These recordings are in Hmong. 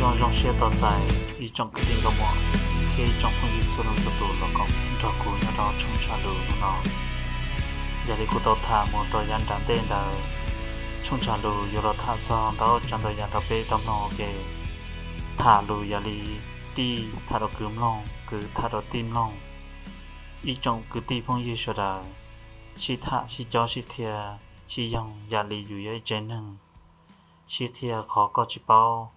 Zoo siab tau txais ib tsoom kwv tij nkauj muam thiab ib tsoom phooj ywg txhua leej txhua tus los koom nrog kuv nyob rau tshooj tshaj lus hnub no. Yog li kuv tau tham mus rau yav nram ntej ntawd, tshooj tshaj lus yuav los tham txog ntau tsav ntau yam rau peb tau mloog ua ke. Tham lus yog li tij tham rau kwv mloog, kwv tham rau tij mloog. Ib tsoom kwv tij phooj ywg sawv daws sib tham sib cob sib qhia sib yoog yam li yus yog ib tsev neeg. Sib qhia qhov koj tsis paub,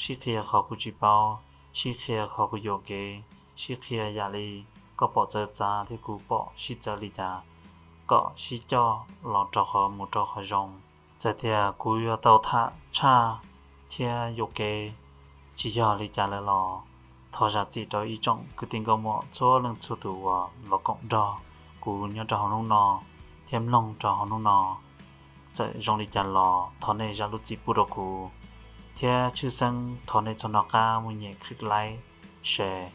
sib qhia qhov kuv tsis paub, sib qhia qhov kuv yuam kev, sib qhia yam li koj pom txawv txav thiab kuv pom sib txawv li cas, kom sib coj los rau qhov mus rau qhov zoo. Txawm tias kuv yuav tau tham tshaj thiab yuam kev tsis yog li cas lawm los thov zam txim rau ib tsoom kwv tij nkauj muam txhua leej txhua tus uas los koom nrog kuv nyob rau hauv hnub no thiab mloog rau hauv hnub no. Txawm zoo li cas los thov nej zam lub txim pub rau kuv, thiab tshwj xeeb thov nej txhob nco qab mus nyem click like, share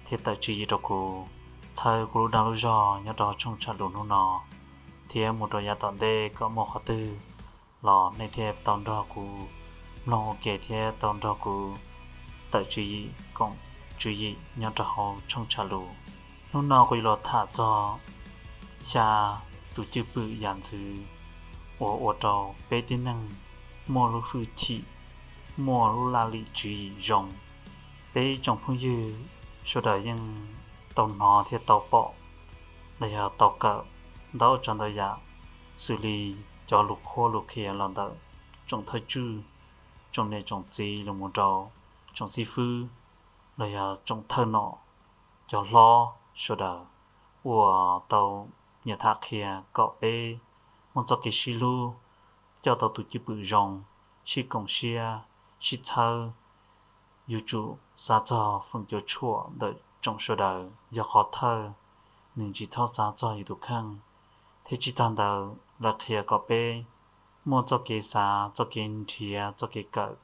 thiab tawm tswv yim rau kuv, txhawb kuv lub dag lub zog nyob rau tshooj tshaj lus hnub no thiab mus rau yav tom ntej kom muaj qhov twg los nej thiaj tau nrog kuv mloog ua ke thiab tau nrog kuv tawm tswv yim koom tswv yim nyob rau hauv tshooj tshaj lus. Hnub no kuv yuav los tham txog xya tus cwj pwm yam ntxwv uas ua rau peb tib neeg muaj lub hwj chim, muaj lub laj lim tswv yim zoo. Peb ib tsoom phooj ywg sawv daws yeej tau hnov thiab tau pom los yog tau kawm ntau tsav ntau yam, xws li cov lus qhuab lus qhia los ntawm tsoom thawj tswj, tsoom niam tsoom txiv los mus rau tsoom xib fwb los yog tsoom thawj nom, cov hlob sawv daws uas tau nyiam tham qhia kom peb muaj txoj kev sib hlub, coj tau tus cwj pwm zoo, sib koom siab, sib txhawb, yuav tsum xav txog feem cuam tshuam ntawm tsoom sawv daws yog qhov thawj, nws tsis txhob xav txog yus tus kheej. Thiab tsis tag ntawd lawv qhia kom peb muaj txoj kev xav, txoj kev nrhiav, txoj kev kawm,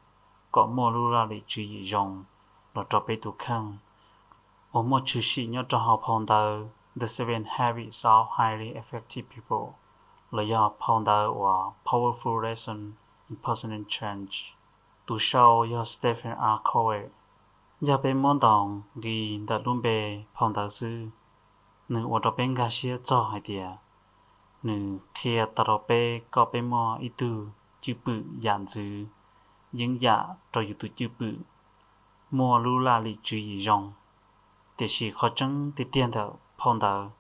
kom muaj lub laj lim tswv yim zoo los rau peb tus kheej. Uas muaj tshwm sim nyob rau hauv phau ntawv The Seven Habits of Highly Effective People los yog phau ntawv uas Powerful Lesson in Personal Change. Tus sau yog Stephen R. Covey. Yog peb muab ntaus nqi ntawm lub npe phau ntawv xwb, nws ua rau peb nkag siab txog hais tias nws qhia tau rau peb kom peb muaj ib tug cwj pwm yam ntxwv, yeeb yam rau yus tus cwj pwm, muaj lub laj lim tswv yim zoo. Tiam sis qhov tseeb tiag tiag ntawm phau ntawv,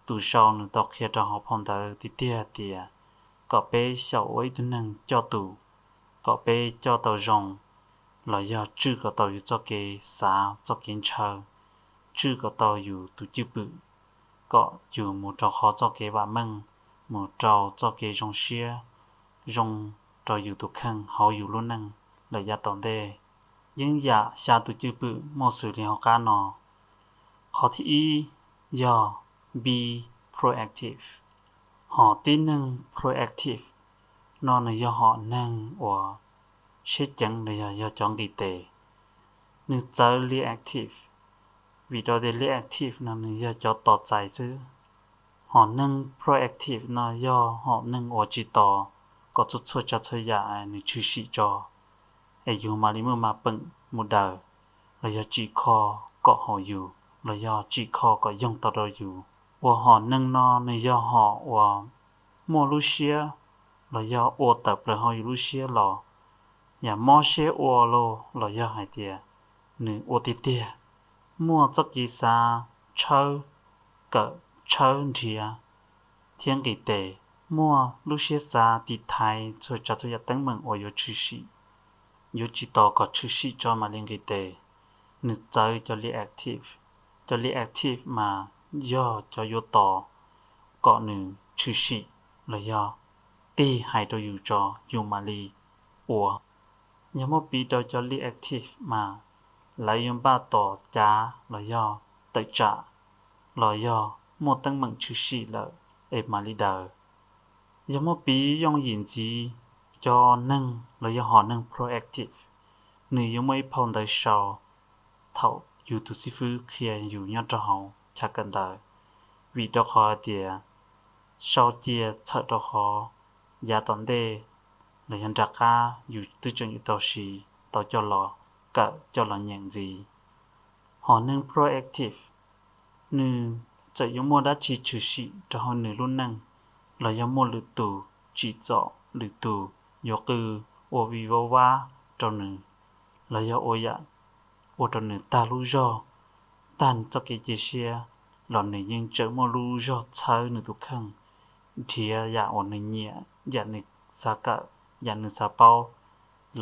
tus sau nws tau qhia rau hauv phau ntawv tiag tiag tias kom peb xyaum ua ib tug neeg coj tus, kom peb coj tau zoo, los yog tswj kom tau yus txoj kev xav txoj kev ntshaw, tswj kom tau yus tus cwj pwm, kom yus mus rau qhov txoj kev vam meej, mus rau txoj kev zoo siab, zoo rau yus tus kheej hauv yus lub neej lawm yav tom ntej. Yeeb yam xya tus cwj pwm muaj xws li hauv qab no. Qhov thib ib yog be proactive. Hom tib neeg proactive no nws yog hom neeg uas siab ceev los yog yog cov nqis tes. Nws txawv reactive, vim rau tias reactive no nws yog cov tos txais xwb. Hom neeg proactive no yog hom neeg uas tsis tos kom txhua txhua tsav txhua yam nws tshwm sim tso, es yus mam li muaj mam peem mus daws, los yog tsim kho kom haum yus, los yog tsim kho kom yoog tau rau yus. Uas hom neeg no nws yog hom uas muaj lub siab, los yog ua tawm plaws hauv yus lub siab los yam mob siab ua los, los yog hais tias nws ua tiag tiag, muaj txoj kev xav tshawb, kawm tshawb nrhiav thiab nqis tes, muaj lub siab xav tiv thaiv txhua tsav txhua yam teeb meem uas yuav tshwm sim, yuav tsis tos kom tshwm sim tso mam li nqis tes. Nws txawv cov reactive. Cov reactive mas yog cov yuav tos kom nws tshwm sim, los yog tig hais rau yus tso yus mam li ua. Yog muab piv rau cov reactive mas lawv yuav npaj tos cav los yog tawm tsam, los yog muaj teeb meem tshwm sim lawm es mam li daws. Yog muab piv yooj yim ntxiv, cov neeg los yog hom neeg proactive, nws yuav muaj ib phau ntawv sau thaum yus tus xib fwb qhia yus nyob rau hauv chav kawm ntawv, vim rau qhov hais tias sau cia txhawm rau qhov yav tom ntej los yog nram qab yus twb tseem yuav tau siv tau coj los kawm coj los nyeem ntxiv. Hos neeg proactive, nws txawm yuav muaj dab tsi tshwm sim rau hauv nws lub neej, los yog muaj lwm tus tsim txom, lwm tus yuav qw ua vij vab vab rau nws, los yog ua yam ua rau nws tag lub zog, tag txoj kev cia siab, los nws yeej tseem muaj lub zog txhawb nws tus kheej, nrhiav yam uas nws nyiam, yam nws xav kawm, yam nws xav paub,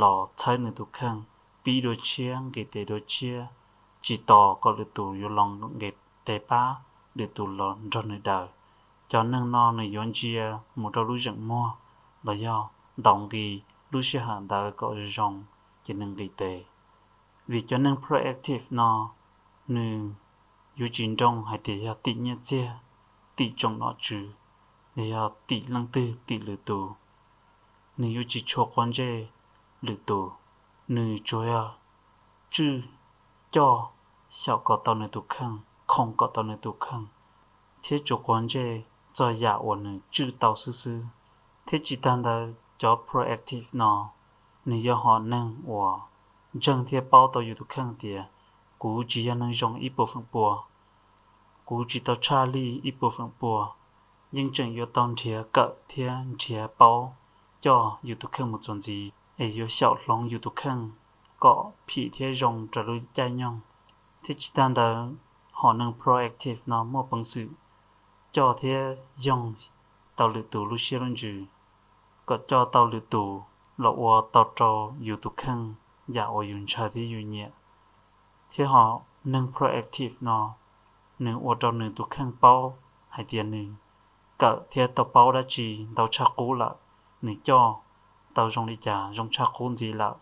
los txhawb nws tus kheej, pib dua tshiab nqis tes dua tshiab, tsis tos kom lwm tus yuav los nqis tes pab, lwm tus los nrog nws daws. Cov neeg no nws yuav ntsia mus rau lub zeem muag, los yog ntaus nqi lub sij hawm ntawd kom zoo zoo, ces nws nqis tes. Vim cov neeg proactive no, nws yuav tsis nroo hais tias yog tim nyiaj txiag, tim tsoom nom tswv, los yog tim leej twg tim lwm tus. Nws yuav tsis tshua quav ntsej lwm tus, nws tsuas yog tswj coj xyaum kom tau nws tus kheej, khoom kom tau nws tus kheej, thiab tsuas quav ntsej txog yam uas nws tswj tau xwb xwb. Thiab tsis tag ntawd, cov proactive no, nws yog hom neeg uas ntseeg thiab paub tau yus tus kheej tias kuv tsis yog neeg zoo ib puas feem pua, kuv tsis tau tshaj lij ib puas feem pua, yeej tseem yuav tau nrhiav kawm thiab nrhiav paub coj yus tus kheej mus txuas ntxiv, es yuav xyaum hloov yus tus kheej kom phim thiab zoo raws lub caij nyoog. Thiab tsis tag ntawd, hom neeg proactive no muaj peev xwm coj thiab yoog tau lwm tus lub siab lub ntsws, kom coj tau lwm tus los ua tau rau yus tus kheej yam uas yus ntshaw thiab yus nyiam. Thiab hom neeg proactive no, nws ua rau nws tus kheej paub hais tias nws kawm thiab tau paub dab tsi ntau tshaj qub lawm, nws coj tau zoo li cas zoo tshaj qub ntxiv lawm.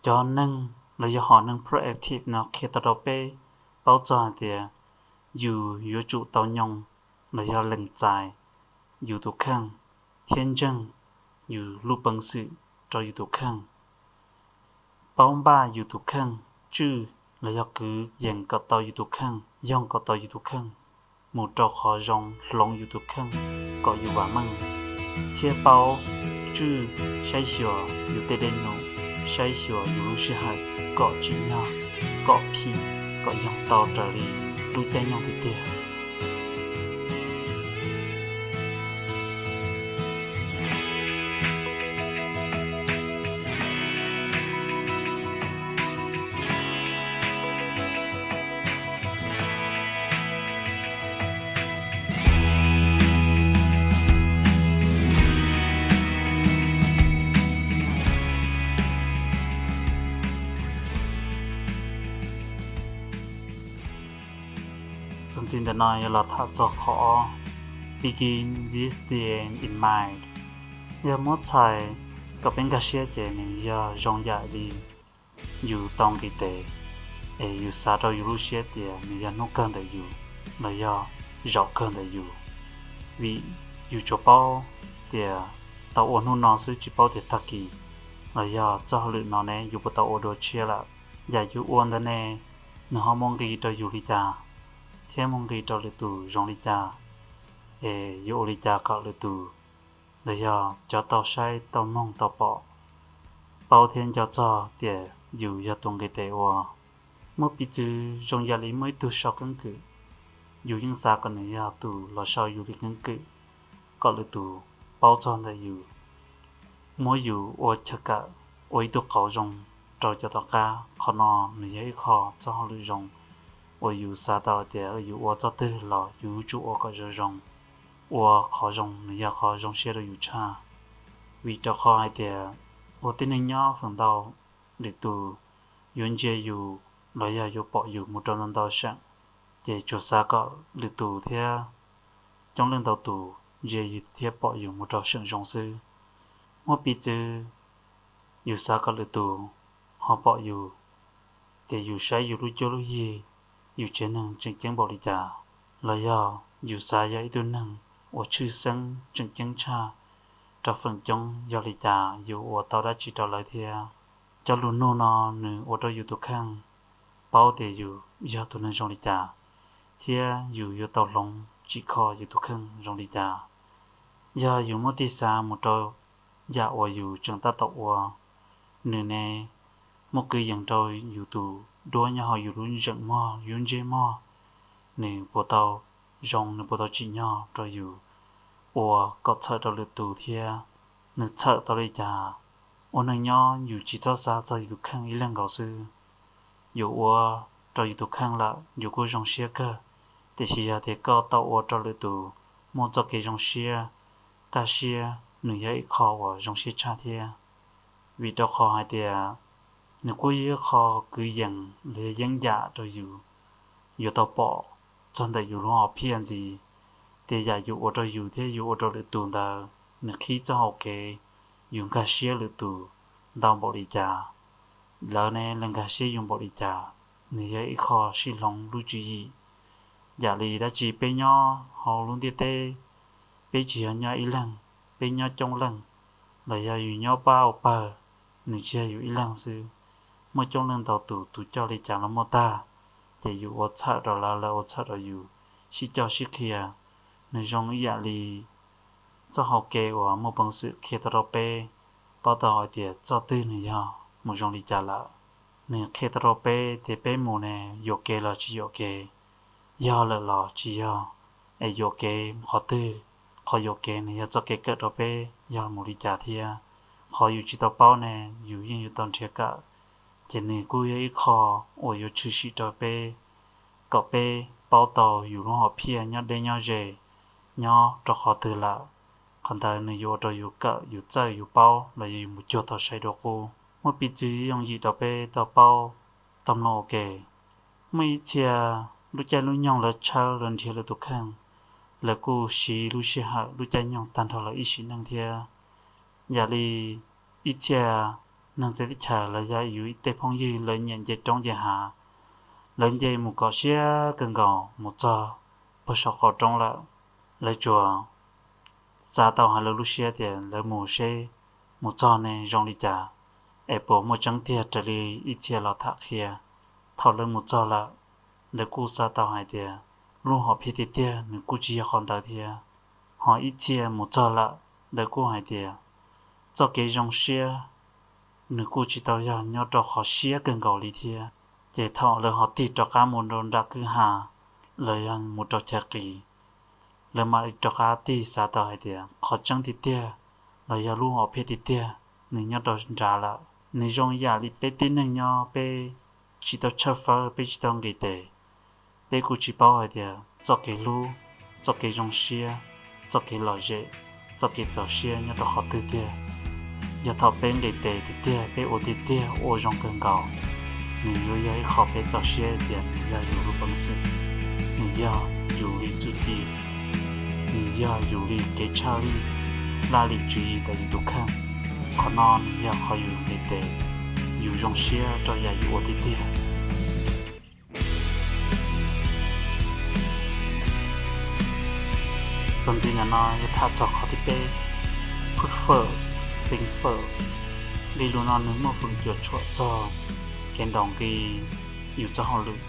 Cov neeg los yog hom neeg proactive no qhia tau rau peb paub txog hais tias yus yuav tsum tau nyoo los yog lees txais yus tus kheej thiab ntseeg yus lub peev xwm rau yus tus kheej, paub npaj yus tus kheej, tswj los yog kwv yees kom tau yus tus kheej, yoog kom tau yus tus kheej mus rau qhov zoo, hloov yus tus kheej kom yus vam meej, thiab paub tswj saib xyuas yus tej dej num, saib xyuas yus lub sij hawm kom tsim nyog, kom phim, kom yoog tau raws li lub caij nyoog tiag tiag. Txuas ntxiv ntawm no yuav los tham txog qhov Begin with the End in Mind. Yog muab txhais kom peb nkag siab ces nws yog zoo yam li yus tau nqis tes, es yus xav rau yus lub siab tias nws yog hnub kawg ntawm yus, los yog zaum kawg ntawm yus. Vim yus tsuas paub tias tau ua hnub no xwb, tsis paub tias tag kis los yog txoj hauj lwm no ne yus puas tau ua dua tshiab lawm. Yam yus ua ntawd ne, nws ho muaj nqis rau yus li cas, thiab muaj nqis rau lwm tus zoo li cas, es yuav ua li cas kom lwm tus los yog cov tau saib tau mloog tau pom paub thiab nco txog tias yus yog tus nqis tes ua. Muaj piv txwv zoo yam li muaj ib tug sau keeb kwm, yus yeej xav kom nws yog tus los sau yus li keeb kwm, kom lwm tus paub txog ntawm yus, muab yus ua chaw kawm, ua ib tug qauv zoo rau cov tom qab. Qhov no nws yog ib qho txoj hauj lwm zoo uas yus xav tau tias yus ua txoj twg los yus yuav tsum ua kom zoo zoo. Ua qhov zoo nws yog qhov zoo siab rau yus tshaj. Vim rau qhov hais tias ua tib neeg nyob feem ntau, lwm tus yuav ntsia yus los yog yuav pom yus mus rau ntau ntau seem, ces tsuas xav kom lwm tus thiab coob leej ntau tus ntsia yus thiab pom yus mus rau seem zoo xwb. Muaj piv txwv yus xav kom lwm tus ho pom yus tias yus saib yus lub cuab lub yig, yus tsev neeg tseem ceeb npaum li cas, los yog yus xav yog ib tug neeg uas tshwj xeeb tseem ceeb tshaj rau feem coob, yog li cas yus ua tau dab tsi rau lawv thiab. Cov lus nug no nws ua rau yus tus kheej paub tias yus yog tus neeg zoo li cas, thiab yus yuav tau hloov tsim kho yus tus kheej zoo li cas. Yog yus muab tig xav mus rau yam uas yus tseem tab tom ua, nws ne muab kwv yees rau yus tus duab nyob hauv yus lub zeem muag, yus ntsej muag, nws puas tau zoo, nws puas tau tsim nyog rau yus ua kom txhawm rau lwm tus thiab. Nws txhawm tau li cas? Ua neej nyob yus tsis txhob xav txog yus tus kheej ib leeg nkaus xwb. Yus ua rau yus tus kheej lawm yus kuj zoo siab kawg, tiam sis yog tias koj tau ua rau lwm tus muaj txoj kev zoo siab, kaj siab, nws yog ib qho uas zoo siab tshaj thiab. Vim rau qhov hais tias nws kuj yog ib qho kwv yees los yog yeeb yam rau yus yuav tau pom txog ntawm yus lub hom phiaj ntxiv, tias yam yus ua rau yus thiab yus ua rau lwm tus ntawd nws qhib txoj hau kev yus nkag siab lwm tus ntau npaum li cas, lawv ne lawv nkag siab yus npaum li cas, nws yog ib qho sib hloov lub tswv yim. Yam li dab tsi peb nyob hauv lub ntiaj teb, peb tsis yog nyob ib leeg, peb nyob coob leej, los yog yus nyob pab ua pawg, nws tsis yog yus ib leeg xwb. Muaj coob leej ntau tus, tus coj li cas los muaj tag, ces yus ua txhawm rau lawv, lawv ua txhawm rau yus, sib coj sib qhia. Nws zoo ib yam li txoj hau kev uas muaj peev xwm qhia tau rau peb paub tau hais tias txoj twg nws yog mus zoo li cas lawm. Nws qhia tau rau peb tias peb mus ne yuam kev los tsis yuam kev, yog lawm los tsis yog, es yuam kev mus qhov twg, qhov yuam kev nws yog txoj kev kawm rau peb yog mus li cas thiab. Qhov yus tsis tau paub ne yus yeej yuav tau nrhiav kawm, ces nws kuj yog ib qho uas yuav tshwm sim rau peb kom peb paub tau yus lub hom phiaj nyob deb nyob ze, nyob rau qhov twg lawm. Qhov ntawd nws yuav ua rau yus kawm, yus txawj, yus paub los yog yus mus cuag tau saib dua qub. Muaj piv txwv yooj yim rau peb tau paub tau mloog ua ke. Muaj ib txhia lub caij lub nyoog lawv tshawb lawv nrhiav lawv tus kheej, lawv kuj siv lub sij hawm lub caij nyoog tag nrho lawv ib sim neej thiab. Yam li ib txhia neeg txawv teb chaws los yog yus tej phooj ywg lawv nyiam nce roob nce hav, lawv nce mus kom siab kawg nkaus mus txog puag saum qaum roob lawm, lawv tsuas xav tau hais lawv lub siab tias lawv mus seb mus txog ne zoo li cas, es puas muaj tseeb tiag raws li ib txhia los tham qhia. Thaum lawv mus txog lawm, lawv kuj xav tau hais tias lub hom phiaj tiag tiag nws kuj tsis yog qhov ntawd thiab. Ho ib txhia mus txog lawm, lawv kuj hais tias txoj kev zoo siab nws kuj tsis tau yog nyob rau qhov siab kawg nkaus li thiab. Ces thaum lawv ho tig rov qab mus rau nram kwj ha los yog mus rau chaw qis, lawv mam li rov qab tig xav tau hais tias qhov tseeb tiag tiag los yog lub hom phiaj tiag tiag nws nyob rau nrad lawm. Nws zoo yam li peb tib neeg nyob, peb tsis tau tshawb fawb, peb tsis tau nqis tes, peb kuj tsis paub hais tias txoj kev hlub, txoj kev zoo siab, txoj kev lom zem, txoj kev txaus siab nyob rau qhov twg tiag. Yog thaum peb nqis tes tiag tiag, peb ua tiag tiag, ua zoo kawg nkaus, nws yuav yog ib qho peb txaus siab tias nws yog yus lub peev xwm, nws yog yus li txuj ci, nws yog yus li kev tshaj lij, laj lim tswv yim ntawm yus tus kheej. Qhov no nws yog qhov yus nqis tes, yus zoo siab rau yam yus ua tiag tiag. Txuas ntxiv ntawm no yuav tham txog qhov thib peb, put first things first. Li lus no nws muaj feem cuam tshuam txog kev ntaus nqi yus txoj hauj lwm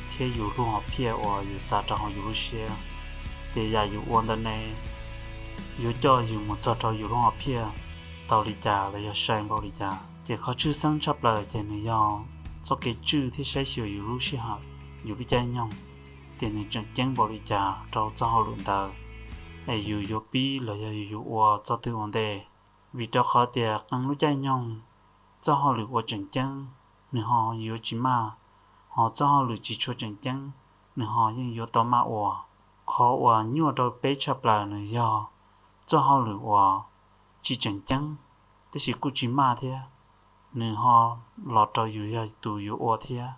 thiab yus lub hom phiaj uas yus xav rau hauv yus lub siab, tias yam yus ua ntawd ne yuav coj yus mus txog rau yus lub hom phiaj tau li cas los yog sai npaum li cas. Ces qhov tshwj xeeb tshaj plaws ces nws yog txoj kev tswj thiab saib xyuas yus lub sij hawm, yus lub caij nyoog, tias nws tseem ceeb npaum li cas rau txoj hauj lwm ntawd, es yus yuav pib los yog yus yuav ua txoj twg ua ntej. Vim rau qhov tias qee lub caij nyoog txoj hauj lwm uas tseem ceeb nws ho yuav tsis maj, ho txoj hauj lwm tsis tshua tseem ceeb nws ho yeej yuav tau maj ua. Qhov uas nyuaj rau peb tshaj plaws nws yog txoj hauj lwm uas tsis tseem ceeb tab sis kuj tsis maj thiab, nws ho los rau yus yog tus yuav ua thiab.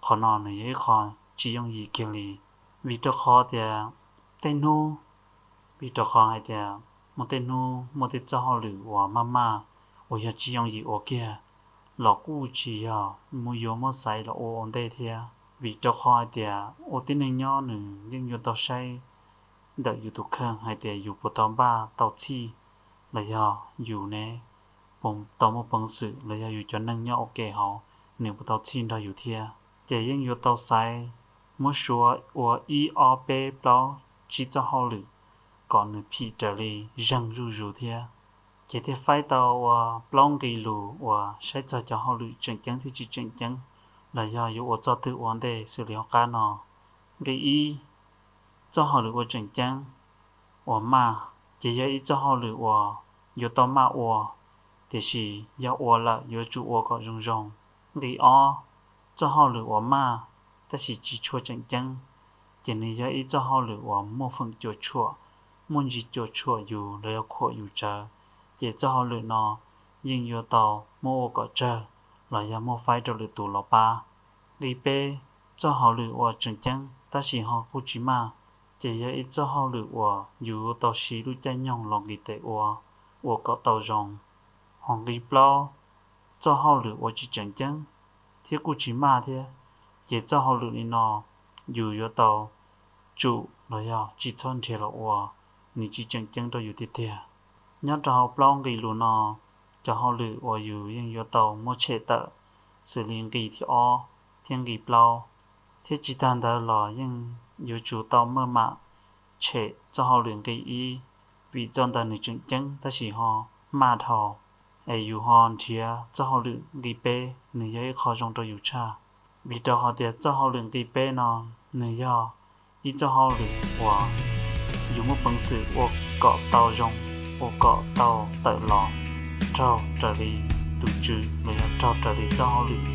Qhov no nws yog ib qho tsis yooj yim kiag li, vim rau qhov tias tej hnub, vim rau qhov hais tias muaj tej hnub muaj tej txoj hauj lwm uas maj maj uas yog tsis yooj yim ua kiag los kuj tsis yog mus yuav muab xaiv los ua ua ntej thiab. Vim rau qhov hais tias ua tib neeg nyob nws yeej yuav tau saib ntawm yus tus kheej hais tias yus puas tau npaj tau txhij, los yog yus ne puas tau muaj peev xwm, los yog yus cov neeg nyob ua ke hauv nws puas tau txhij nrog yus thiab. Ces yeej yuav tau xaiv muab suav ua ib ob peb plaub tsib txoj hauj lwm kom nws phim raws li zeeg zuj zus thiab. Ces thiaj faib tau ua plaub nqe lus uas saib txog cov hauj lwm tseem ceeb thiab tsis tseem ceeb, los yog yuav ua txoj twg ua ntej xws li hauv qab no. Nqe ib, txoj hauj lwm ua tseem ceeb uas maj, ces yog ib txoj hauj lwm uas yuav tau maj ua, tiam sis yog ua lawm yuav tsum ua kom zoo zoo. Nqe ob, txoj hauj lwm uas maj tab sis tsis tshua tseem ceeb, ces nws yog ib txoj hauj lwm uas muaj feem cuam tshuam, muaj ntsis cuam tshuam yus los yog khuam yus tsawv, ces txoj hauj lwm no yeej yuav tau muab ua kom tsawg los yog muab faib rau lwm tus los pab. Nqe peb, txoj hauj lwm uas tseem ceeb tab sis ho kuj tsis maj, ces yog ib txoj hauj lwm uas yus yuav tau siv lub caij nyoog los nqis tes ua, ua kom tau zoo. Ho nqe plaub, txoj hauj lwm uas tsis tseem ceeb thiab kuj tsis maj thiab, ces txoj hauj lwm li no yus yuav tau tsum los yog tsis txhob nrhiav los ua, nws tsis tseem ceeb rau yus tiag tiag. Nyob rau hauv plaub nqe lus no, cov hauj lwm uas yus yeej yuav tau muab tshem tawm, xws li nqe thib ob thiab nqe plaub, thiab tsis tag ntawd los yeej yuav tsum tau maj mam tshem txoj hauj lwm nqe ib, vim txoj ntawd nws tseem ceeb tab sis ho maj dhau, es yus ho nrhiav txoj hauj lwm nqe peb nws yog ib qho zoo rau yus tshaj. Vim rau qhov tias txoj hauj lwm nqe peb no nws yog ib txoj hauj lwm uas yus muaj peev xwm ua kom tau zoo, ua kom tau tawm los raug raws li tus tswv los yog raug raws li txoj hauj lwm.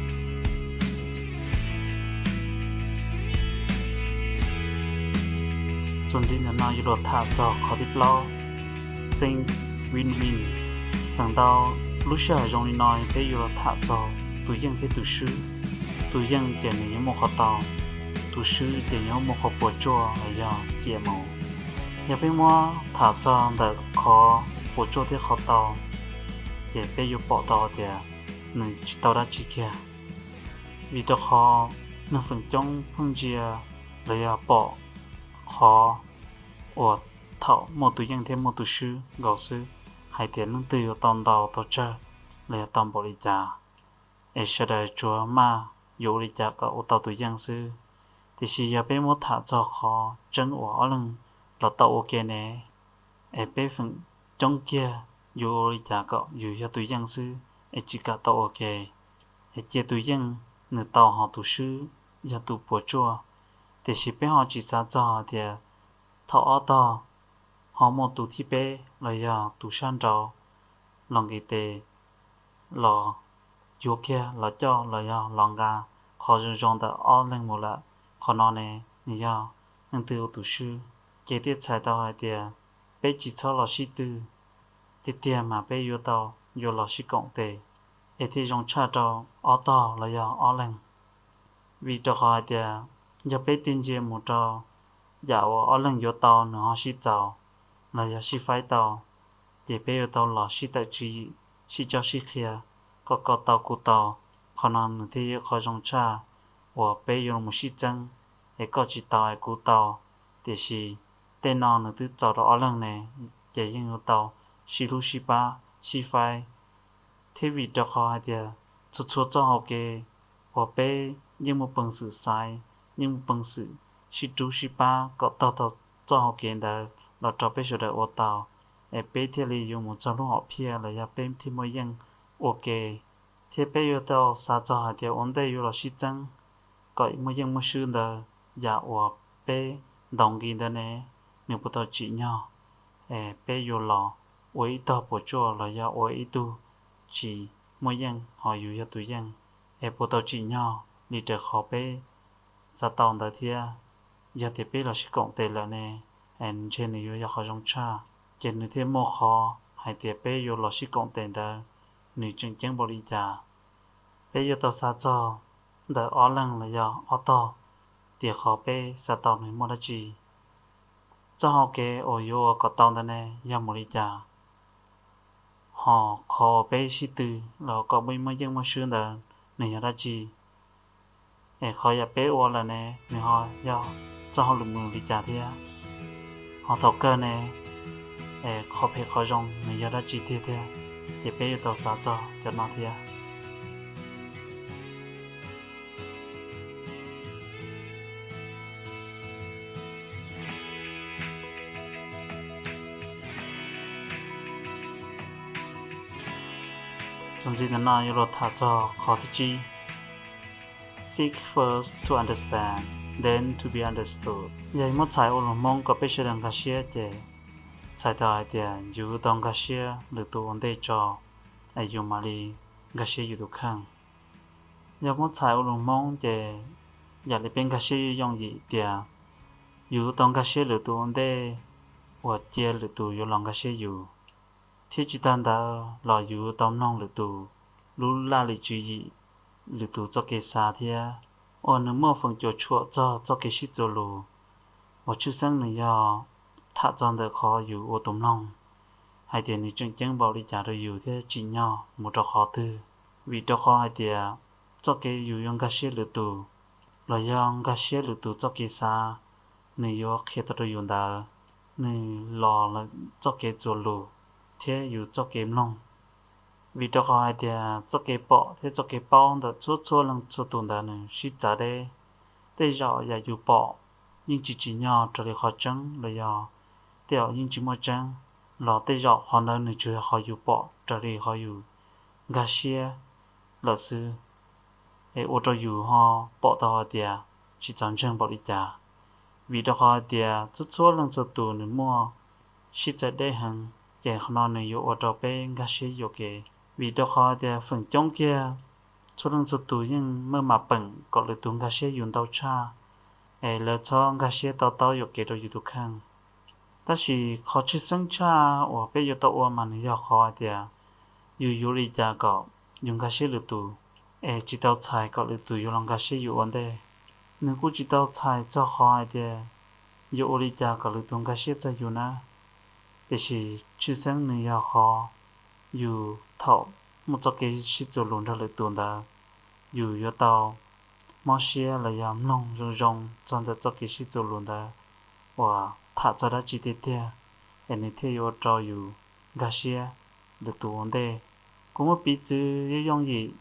Txuas ntxiv ntawm no yuav luag tham txog qhov thib plaub, think win-win. Feem ntau lub sij hawm zoo li no peb yuav luag tham txog tus yeej thiab tus swb. Tus yeej ces nws yuav muaj qhov tau, tus swb ces yuav muaj qhov puas tsuaj los yog xiam mus. Yog peb muab tham txog ntawm qhov puas tsuaj thiab qhov tau, ces peb yuav pom tau tias nws tsis tau dab tsi kiag. Vim rau qhov neeg feem coob pheej ntsia los yog pom qhov uas thaum muaj tus yeej thiab muaj tus swb nkaus xwb, hais tias leej twg yuav tau ntau tau tsawg los yog tau npaum li cas, es sawv daws tsuas maj yuav ua li cas kom ua tau tus yeej xwb. Tiam sis yog peb muab tham txog qhov tseeb uas ob leeg los tau ua ke ne, es peb feem coob kiag yuav ua li cas kom yus yog tus yeej xwb es tsis kam tau ua ke, es cia tus yeej nws tau ho tus swb yog tus puas tsuaj. Tiam sis peb ho tsis xav txog tias thaum ob tog ho muaj tus thib peb los yog tus sab nraud los nqis tes los yuav kiag los coj los yog los nqa qhov zoo zoo ntawm ob leeg mus lawm, qhov no ne nws yog leej twg ua tus swb. Ces thiaj txhais tau hais tias peb tsis txhob los sib tw, tiag tiag mas peb yuav tau yuav los sib koom tes, es thiaj zoo tshaj rau ob tog los yog ob leeg. Vim rau qhov hais tias yog peb tig ntsia mus rau yam uas ob leeg yuav tau nws ho sib txaus los yog sib faib tau, ces peb yuav tau los sib tawm tswv yim, sib cob sib qhia, koj koj tau kuv tau. Qhov no nws thiaj yog qhov zoo tshaj uas peb yuav mus sib txeeb, es koj tsis tau es kuv tau. Tiam sis tej no nws twb txaus rau ob leeg ne, ces yeej yuav tau sib hlub sib pab sib faib. Thiab vim rau qhov hais tias txhua txhua txoj hau kev uas peb yeej muaj peev xwm xaiv, yeej muaj peev xwm sib rub sib pab kom tog tau txoj hau kev ntawd los rau peb sawv daws ua tau, es peb thiaj li yuav mus txog lub hom phiaj los yog peb thiaj muaj yeej ua ke. Thiab peb yuav tau xav txog hais tias ua ntej yuav los sib txeeb kom muaj yeej muaj swb ntawd, yam uas peb ntaus nqi ntawd ne, nws puas tau tsim nyog, es peb yuav los ua ib tog puas tsuaj los yog ua ib tug tsis muaj yeej ho yus yog tus yeej, es puas tau tsim nyog li raws qhov peb xav tau ntawd thiab. Yog tias peb los sib koom tes lawm ne, es ntshe nws yuav yog qhov zoo tshaj, ces nws thiaj muaj qhov hais tias peb yuav los sib koom tes ntawd nws tseem ceeb npaum li cas. Peb yuav tau xav txog ntawm ob leeg los yog ob tog tias qhov peb xav tau nws muaj dab tsi, txoj hau kev uas yuav ua kom tau ntawd ne yog mus li cas, ho qhov uas peb sib tw los kom muaj yeej muaj swb ntawd nws yog dab tsi, es qhov yam peb ua lawm ne nws ho yog txoj hauj lwm mus li cas thiab, ho thaum kawg ne, es qhov phem qhov zoo nws yog dab tsi tiag thiab, ces peb yuav tau xav txog cov no thiab. Txuas ntxiv ntawm no yuav los tham txog qhov thib tsib, seek first to understand, then to be understood. Yog muab txhais ua lus Hmoob kom peb sawv daws nkag siab ces txhais tau hais tias yus tau nkag siab lwm tus ua ntej tso, es yus mam li nkag siab yus tus kheej. Yog muab txhais ua lus Hmoob ces yam li peb nkag siab yooj yim tias yus tau nkag siab lwm tus ua ntej uas cia lwm tus yuav los nkag siab yus, thiab tsis tag ntawd los yus tau mloog lwm tus lub laj lim tswv yim, lwm tus txoj kev xav thiab uas nws muaj feem cuam tshuam txog txoj kev sib txuas lus uas tshwj xeeb nws yog tham txog ntawm qhov yus ua tus mloog hais tias nws tseem ceeb npaum li cas rau yus thiab tsim nyog mus rau qhov twg. Vim rau qhov hais tias txoj kev yus yuav nkag siab lwm tus los yog nkag siab lwm tus txoj kev xav, nws yuav qhia tau rau yus ntawd nws los lawm txoj kev txuas lus thiab yus txoj kev mloog. Vim rau qhov hais tias txoj kev pom thiab txoj kev paub ntawm txhua txhua leej txhua tus ntawd nws sib txawv deb. Tej zaum yam yus pom yeej tsis tsim nyog raws li qhov tseeb los yog tej zaum yeej tsis muaj tseeb, los tej zaum qhov ntawd nws tsuas yog qhov yus pom raws li qhov yus nkag siab lawm xwb, es ua rau yus ho pom tau hais tias tsis txaus ntseeg npaum li cas. Vim rau qhov hais tias txhua txhua leej txhua tus nws muaj sib txawv deb heev, ces qhov no nws yuav ua rau peb nkag siab yuam kev. Vim rau qhov hais tias feem coob kiag txhua leej txhua tus yeej maj mam peem kom lwm tus nkag siab yus ntau tshaj, es lawv txhob nkag siab to taub yuam kev rau yus tus kheej. Tab sis qhov tshwj xeeb tshaj uas peb yuav tau ua mas nws yog qhov hais tias yus yuav ua li cas kom yus nkag siab lwm tus, es tsis tau txhais kom lwm tus yuav los nkag siab yus ua ntej. Nws kuj tsis tau txhais txog qhov hais tias yuav ua li cas kom lwm tus nkag siab txog yus na, tiam sis tshwj xeeb nws yog qhov yus thaum muaj txoj kev sib txuas lus nrog lwm tus ntawd, yus yuav tau mob siab los yog mloog zoo zoo txog ntawm txoj kev sib txuas lus ntawd uas tham txog dab tsi tiag tiag, es nws thiaj yuav ua rau yus nkag siab lwm tus ua ntej. Kuv muab piv txwv yooj yooj yim,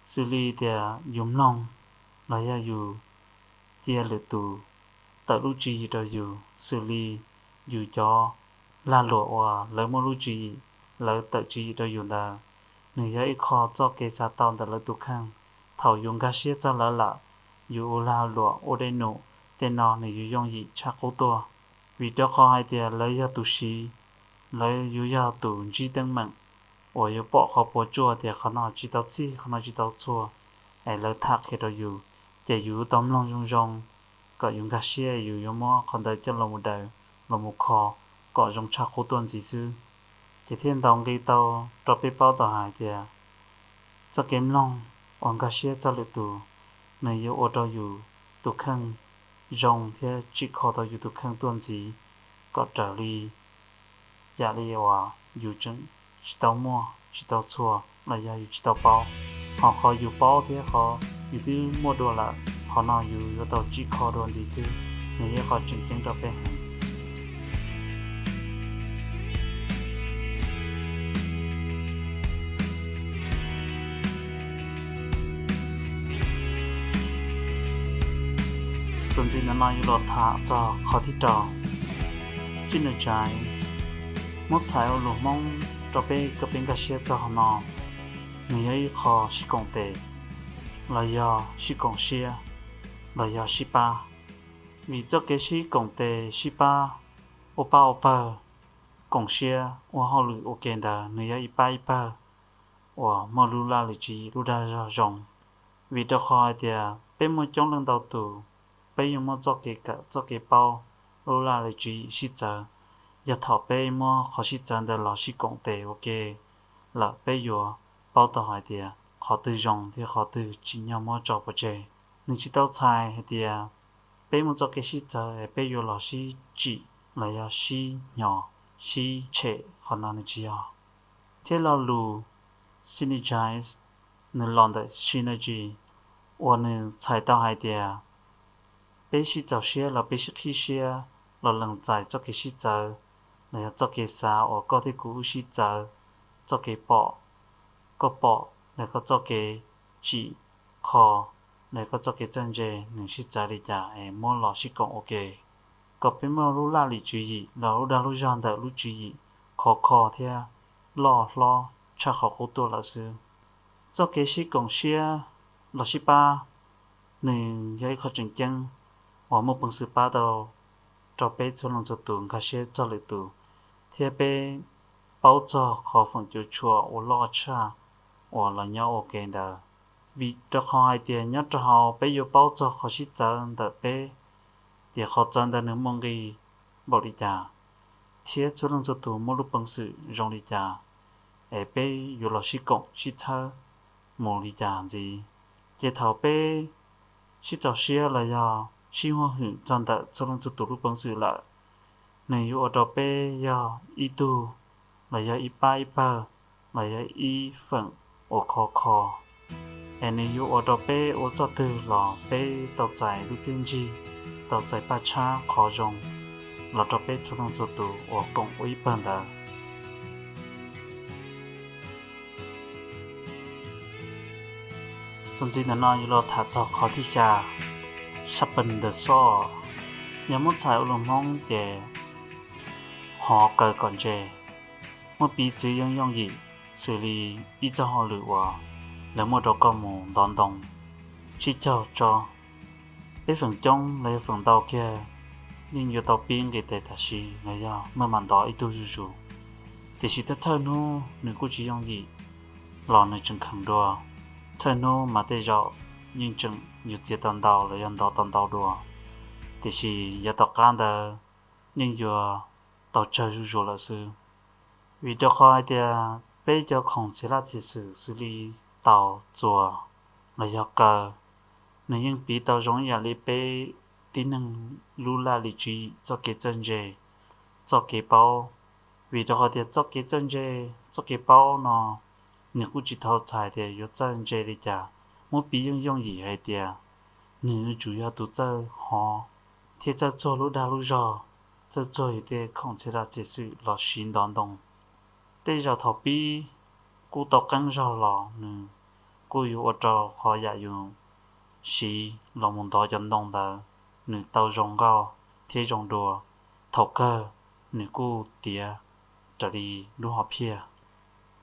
xws li tias yus mloog los yog yus cia lwm tus tawm lub tswv yim rau yus, xws li yus cov lag luam uas lawv muaj lub tswv yim, lawv tawm tswv yim rau yus ntawd, nws yog ib qho txoj kev xav tau ntawm lawv tus kheej. Thaum yus nkag siab txog lawv lawm, yus ua lag luam ua dej num, tej no nws yuav yooj yim tshaj qub tuaj. Vim rau qhov hais tias lawv yog tus siv, lawv yuav yog tus ntsib teeb meem uas yuav pom qhov puas tsuaj tias qhov no tsis tau txhij, qhov no tsis tau txhua, es lawv tham qhia rau yus, ces yus tau mloog zoo zoo kom yus nkag siab, yus yuav muab qhov ntawd coj los mus daws, los mus kho kom zoo tshaj qub tuaj ntxiv xwb. Ces thiaj ntaus nqi tau rau peb paub tau hais tias txoj kev mloog uas nkag siab txog lwm tus, nws yuav ua rau yus tus kheej zoo thiab tsim kho tau yus tus kheej tuaj ntxiv, kom raws li yam li uas yus tseem tsis tau muaj, tsis tau txhua los yog yus tsis tau paub. Ho qhov yus paub thiab qhov yus twb muaj dua lawm, qhov no yus yuav tau tsim kho dua ntxiv xwb, nws yog qhov tseem ceeb rau peb heev. Txuas ntxiv ntawm no yuav los tham txog qhov thib rau, synergize. Muab txhais ua lus Hmoob rau peb kom peb nkag siab txog qhov no, nws yog ib qho sib koom tes, los yog sib koom siab, los yog sib pab. Vim txoj kev sib koom tes sib pab, ua pab ua pawg, koom siab ua hauj lwm ua ke ntawd nws yog ib pab ib pawg uas muaj lub laj lim tswv yim lub dag zog zoo. Vim rau qhov hais tias peb muaj coob leej ntau tus, peb yuav muaj txoj kev kawm txoj kev paub, lub laj lim tswv yim sib txawv. Yog thaum peb muab qhov sib txawv ntawd los sib koom tes ua ke lawm, peb yuav paub tau hais tias qhov twg zoo thiab qhov twg tsim nyog muab tso pov tseg. Nws tsis tau txhais hais tias peb muaj txoj kev sib txawv es peb yuav los sib tsim los yog sib hnyos, sib tshem, qhov no nws tsis yog. Thiab lo lus synergize nws los ntawm synergy, uas nws txhais tau hais tias peb sib txaus siab los peb sib qhib siab los lees txais txoj kev sib txawv, los yog txoj kev xav uas koj thiab kuv wb sib txawv, txoj kev pom, koj pom, los koj txoj kev tsim kho, los koj txoj kev txawj ntse, nws sib txawv li cas es muab los sib koom ua ke, kom peb muaj lub laj lim tswv yim los lub dag lub zog ntawm lub tswv yim khov kho thiab loj hlob tshaj qhov qub tuaj lawm xwb. Txoj kev sib koom siab los sib pab, nws yog ib qho tseem ceeb uas muaj peev xwm pab tau rau peb txhua leej txhua tus nkag siab txog lwm tus, thiab peb paub txog qhov feem cuam tshuam uas loj tshaj uas los nyob ua ke ntawd. Vim rau qhov hais tias nyob rau hauv peb yuav paub txog qhov sib txawv ntawm peb, tias qhov txawv ntawd nws muaj nqis npaum li cas, thiab txhua leej txhua tus muaj lub peev xwm zoo li cas, es peb yuav los sib koom sib txhawb mus li cas ntxiv. Ces thaum peb sib txaus siab los yog sib huaj hwm txog ntawm txhua leej txhua tus lub peev xwm lawm, nws yuav ua rau peb yog ib tug, los yog ib pab ib pawg, los yog ib feem uas khov kho, es nws yuav ua rau peb ua txoj twg los peb tau txais lub txiaj ntsig, tau txais paj tshab qhov zoo los rau peb txhua leej txhua tus uas koom ua ib pawg ntawd. Txuas ntxiv ntawm no yuav los tham txog qhov thib xya, sharpen the saw. Yog muab txhais ua lus Hmoob ces hov kaw kom ntse. Muab piv txwv yooj yooj yim xws li ib txoj hauj lwm uas lawv muab rau koj mus ntov ntoo tsib caug tsob. Peb feem coob los yog feem ntau kiag yeej yuav tau pib nqis tes tam sim los yog maj mam ntov ib tug zuj zus. Tiam sis thawj thawj hnub nws kuj tsis yooj yim los nws tseem kheev dua. Thawj hnub mas tej zaum yeej tseem yuav txiav tau ntau los yog ntov tau ntau dua, tiam sis yav tom qab ntawd yeej yuav tau tsawg zuj zus lawm xwb. Vim rau qhov hais tias peb cov khoom txiv laj txiv xwm xws li taus, txuas los yog kaw, nws yeej piv tau zoo ib yam li peb tib neeg lub laj lim tswv yim txoj kev txawj ntse, txoj kev paub. Vim rau qhov tias txoj kev txawj ntse, txoj kev paub no nws kuj tsis tau txhais tias yuav txawj ntse li cas. Muab piv yooj yooj yim hais tias nws yuav tsum yog tus txawj hov thiab txawj txuag lub dag lub zog, txawj txuag yus tej khoom txiv laj txiv xwm los siv ntov ntoo. Tej zaum thaum pib kuj tau qeeb zog los nws kuj yuav ua rau qhov yam yus siv los mus ntov cov ntoo ntawd nws tau zoo nkauj thiab zoo dua. Thaum kawg nws kuj tiav raws li lub hom phiaj.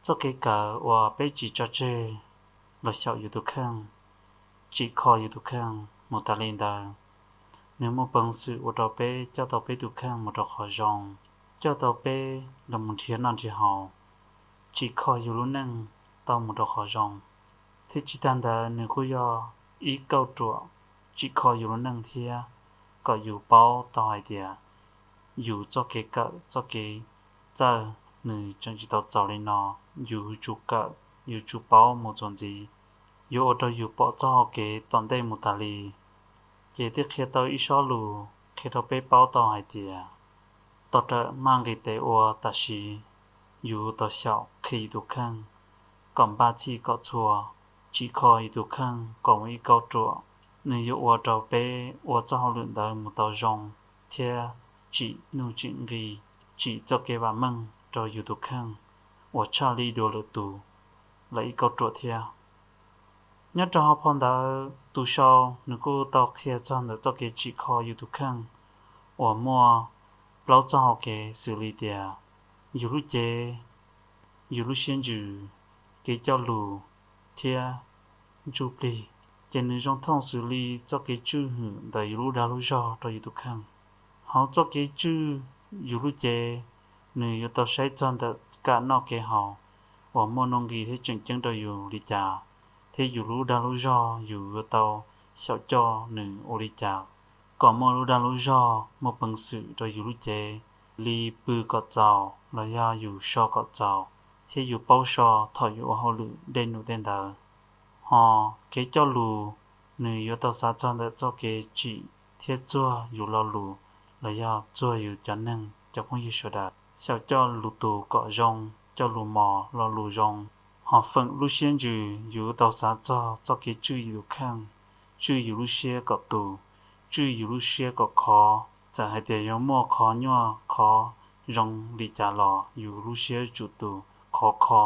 Txoj kev kawm uas peb tsis tso tseg los xyaum yus tus kheej, tsim kho yus tus kheej mus tas li ntawd, nws muaj peev xwm ua rau peb coj tau peb tus kheej mus rau qhov zoo, coj tau peb los mus nrhiav noj nrhiav haus, tsim kho yus lub neej tau mus rau qhov zoo. Thiab tsis tag ntawd nws kuj yog ib kauj ruam tsim kho yus lub neej thiab, kom yus paub tau hais tias yus txoj kev kawm txoj kev txawj nws tseem tsis tau txaus li no, yus yuav tsum kawm, yuav tsum paub mus txuas ntxiv, yuav ua rau yus pom txoj hau kev tom ntej mus tas li. Ces thiaj qhia tau ib sob lus qhia rau peb paub tau hais tias, tau rawm maj nqis tes ua tam sim, yus tau xyaum qhia yus tus kheej kom npaj txhij kom txhua, tsim kho yus tus kheej kom mus ib kauj ruam. Nws yuav ua rau peb ua txoj hauj lwm ntawd mus tau zoo thiab tsim nuj tsim nqi, tsim txoj kev vam meej rau yus tus kheej uas tshaj li dua lwm tus lawm ib kauj ruam thiab. Nyob rau hauv phau ntawv tus sau nws kuj tau qhia txog ntawm txoj kev tsim kho yus tus kheej uas muaj plaub txoj hau kev xws li tias yus lub cev, yus lub siab ntsws, kev coj lus thiab ntsuj plig. Ces nws zoo thooj xws li txoj kev tswj hwm ntawm yus lub dag lub zog rau yus tus kheej. Hauv txoj kev tswj yus lub cev, nws yuav tau saib txog ntawm kev noj kev haus uas muaj nuj nqis thiab tseem ceeb rau yus li cas, thiab yus lub dag lub zog yus yuav tau xyaum coj nws ua li cas kom muaj lub dag lub zog muaj peev xwm rau yus lub cev, li pw kom txaus los yog yus so kom txaus, thiab yus paub so thaum yus ua hauj lwm dej num tej ntawd. Hos kev coj lus, nws yuav tau xav txog ntawm txoj kev tsim thiab txuag yus lo lus los yog txuag yus cov neeg cov phooj ywg sawv daws, xyaum coj lus tus kom zoo, coj lus mos lo lus zoo. Hos feem lub siab ntsws, yus yuav tau xav txog txoj kev tswj yus tus kheej, tswj yus lub siab kom tus, tswj yus lub siab kom khov. Txawm hais tias yuav muaj qhov nyuaj qhov zoo li cas los yus lub siab yuav tsum tus khov kho,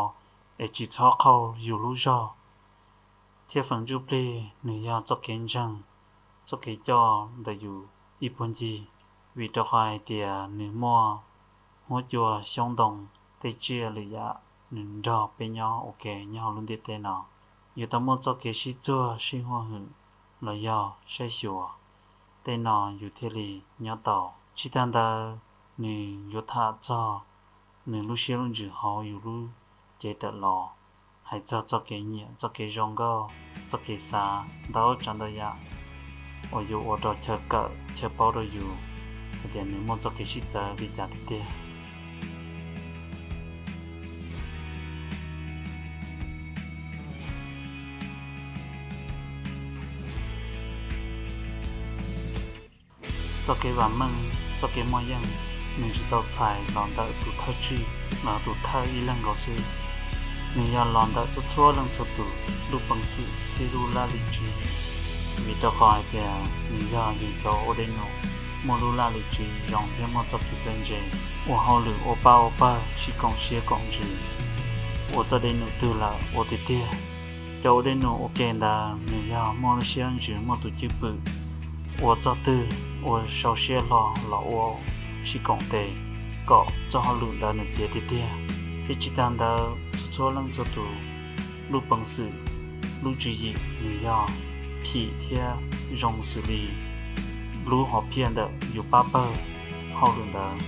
es tsis txhob qaug yus lub zog. Thiab feem ntsuj plig nws yog txoj kev ntseeg, txoj kev coj ntawm yus ib puag ncig, vim rau qhov hais tias nws muaj huab cua, xyoob ntoo, tej tsiaj lwm yam nws nrog peb nyob ua ke nyob hauv lub ntiaj teb no. Yuav tau muaj txoj kev sib txuag sib huaj hwm los yog saib xyuas, tej no yus thiaj li nyob tau. Tsis tag ntawd, nws yuav tham txog nws lub siab lub ntsws hauv yus lub cev tawm los, hais txog txoj kev nyiam, txoj kev zoo nkauj, txoj kev xav ntau tsav ntau yam uas yuav ua rau chaw kawm chaw paub rau yus hais tias nws muaj txoj kev sib txawv li cas tiag tiag. Txoj kev vam meej, txoj kev muaj yeej, nws tsis tau txhais los ntawm tus thawj tswj los tus thawj ib leeg nkaus xwb. Nws yog los ntawm txhua txhua leej txhua tus lub peev xwm thiab lub laj lim tswv. Vim rau qhov hais tias nws yog yus cov ua dej num muaj lub laj lim tswv zoo thiab muaj txoj kev txawj ntse, ua hauj lwm ua pab ua pawg sib koom siab koom ntsws, ua txoj dej num twg lawm ua tiag tiag. Cov ua dej num ua ke ntawd nws yog muaj lub siab ntsws muaj tus cwj pwm, ua txoj twg ua sau siab hlo los ua sib koom tes kom txoj hauj lwm ntawd nws tiav tiag tiag. Thiab tsis tas ntawd txhua txhua leej txhua tus lub peev xwm, lub tswv yim nws yog phim thiab zoo xws li lub hom phiaj ntawm yus pab pawg hauj lwm ntawd.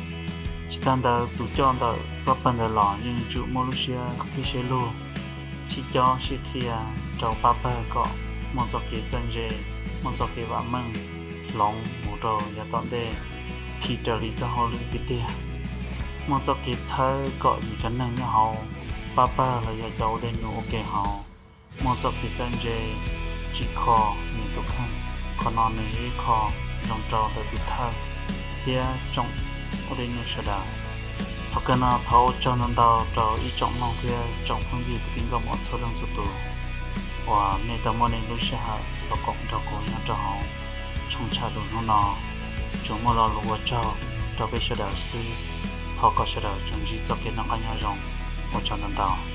Tsis tas ntawd tus coj ntawm pab pawg ntawd los yeej yuav tsum muaj lub siab qhib siab lug, sib cob sib qhia rau pab pawg kom muaj txoj kev txawj ntse, muaj txoj kev vam meej hloov mus rau yav tom ntej, khi raws li txoj hauj lwm tiag tiag. Muaj txoj kev txhawb kom yus cov neeg nyob hauv pab pawg los yog cov ua dej num ua ke hauv muaj txoj kev txawj ntse, tsim kho nws tus kheej. Qhov no nws yog ib qho zoo rau ntawm tus thawj thiab tsoom ua dej num sawv daws. Thaum kawg no thov ua tsaug ntau ntau rau ib tsoom mloog thiab tsoom phooj ywg kwv tij nkauj muam txhua leej txhua tus uas nej tau muab nej lub sij hawm los koom nrog kuv nyob rau hauv tshooj tshaj lus hnub no. Tsuas muaj lo lus ua tsaug rau peb sawv daws xwb. Thov kom sawv daws tsuas ntsib txoj kev noj qab nyob zoo. Ua tsaug ntau ntau.